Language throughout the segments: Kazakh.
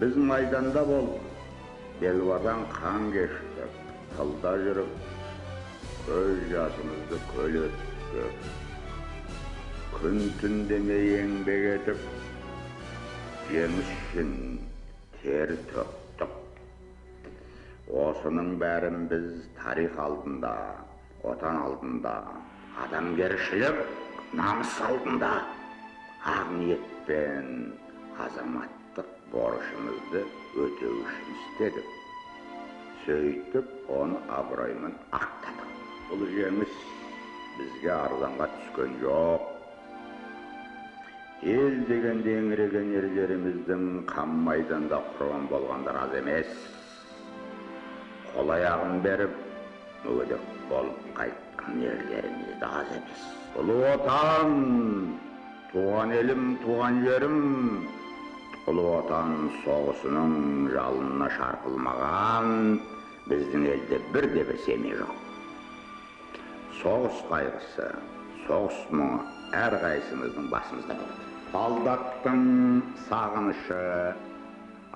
Біз майданда болдық, белбардан қан кештік, тылда жүріп, көз жасымызды көл еттік. Күн түн демей еңбек етіп, жеңіс үшін тер төктік. Осының бәрін біз тарих алдында, отан алдында, адамгершілік намыс алдында ақ ниетпен азаматтық борышымызды өтеу үшін істедік. Сөйтіп, оны абыроймен ақтадық. Бұл жеңіс бізге арзанға түскен жоқ. Ел дегенде еңіреген ерлеріміздің қан майданда құрбан болғандар аз емес. Қол аяғын беріп, мүгедек болып қайтқан ерлеріміз де аз емес. Ұлы Отан, туған елім, туған жерім, Ұлы Отан соғысының жалынына шарпылмаған біздің елде бірде бір семья жоқ. Соғыс қайғысы, соғыс мұңы әрқайсымыздың басымызда болады. Солдаттың сағынышы,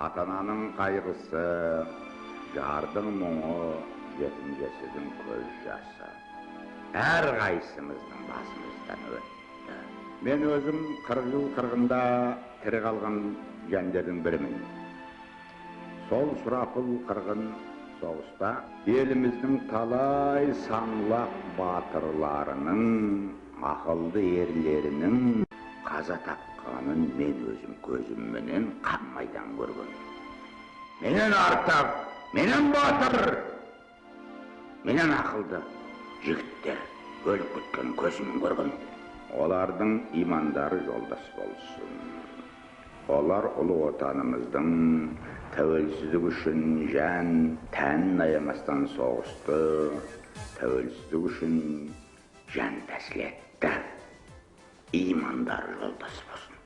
ата-ананың қайғысы, жардың мұңы, жетім жесірдің көз жасы әрқайсымыздың басымыздан өтті. Мен өзім 40 жыл қырғында тірі қалған жандардың бірімін. Сол сұрапыл қырғын соғыста еліміздің талай саңлақ батырларының, ақылды ерлерінің қаза тапқанын мен өзім көзімменен қан майдан көрген. Менен артық, менен батыр, менен ақылды жігіттер өліп кеткенін көзіммен көрген. Олардың имандары жолдас болсын. Олар ұлы отанымыздың тәуелсіздігі үшін жан тәнін аямастан соғысты, тәуелсіздік үшін жан тәсіл етті. Имандары жолдас болсын.